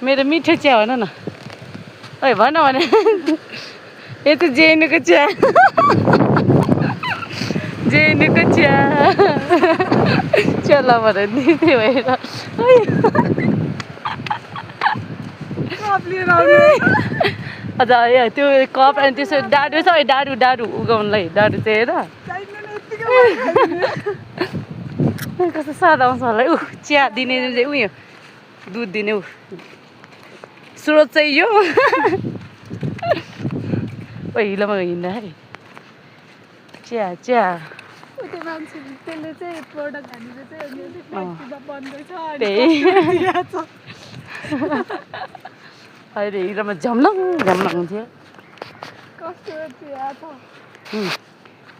मेरो मिठो चिया भन न ओइ भन भने यो त जेएनयूको चिया जेएनयूको चिया चला भनेर नि त्यही भएर अझ त्यो कप अनि त्यसो डाडु छ है डाडु उगाउनुलाई डाडु चाहिँ हेर कस्तो सादा आउँछ होला ऊ चिया दिने उयो दुध दिने ऊ स्रोत चाहिँ यो ओ हिलोमा हिँड्दाखेरि चिया चिया अहिले हिलोमा झम्लङ हुन्थ्यो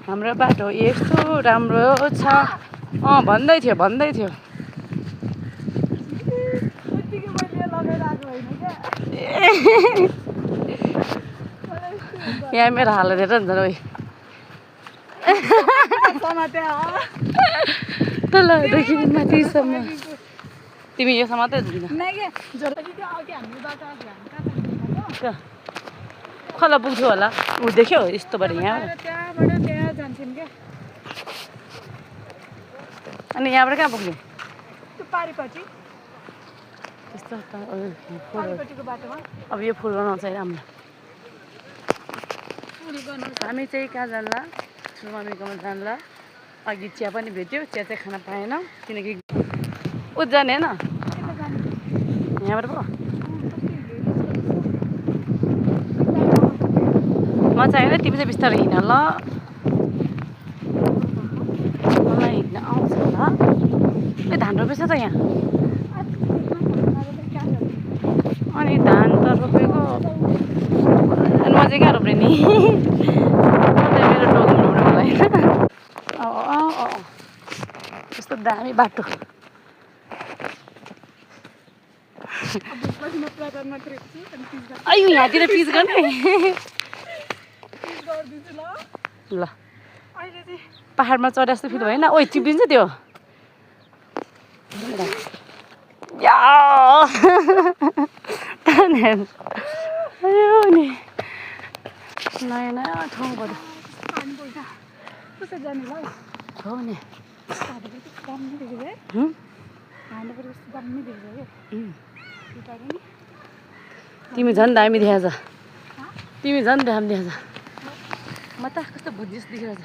हाम्रो बाटो यस्तो राम्रो छ भन्दै थियो यहाँ मेरो हालत हेर नि त ओइ तलदेखि माथिसम्म तिमी यो समातै खोला पुग्थ्यो होला ऊ देख्यो यस्तोबाट यहाँ अनि यहाँबाट कहाँ पुग्ने त्यस्तो अब यो फुल बनाउँछ राम्रो हामी चाहिँ कहाँ जानला मम्मीकोमा जानला अघि चिया पनि भेट्यो चिया चाहिँ खान पाएन किनकि ऊ जाने होइन यहाँबाट पो म चाहिँ होइन तिमी चाहिँ बिस्तारै हिँड ल मलाई हिँड्न आउँछ होला ए धान रोपेछ त यहाँ अनि धान त रोपेको अनि म चाहिँ कहाँ रोप्ने नि मेरो टोकन रोप्नु मलाई यस्तो दामी बाटो अयो यहाँतिर पिच गर्ने ल पहाडमा चढे जस्तो फिल भएन ओइ चिप्लिन्छ त्यो अयो नि नयाँ नयाँ ठाउँ पऱ्यो हो नि तिमी झन् दामी देखाएछ म त कस्तो बुद्धिस्ट देखिरहेछ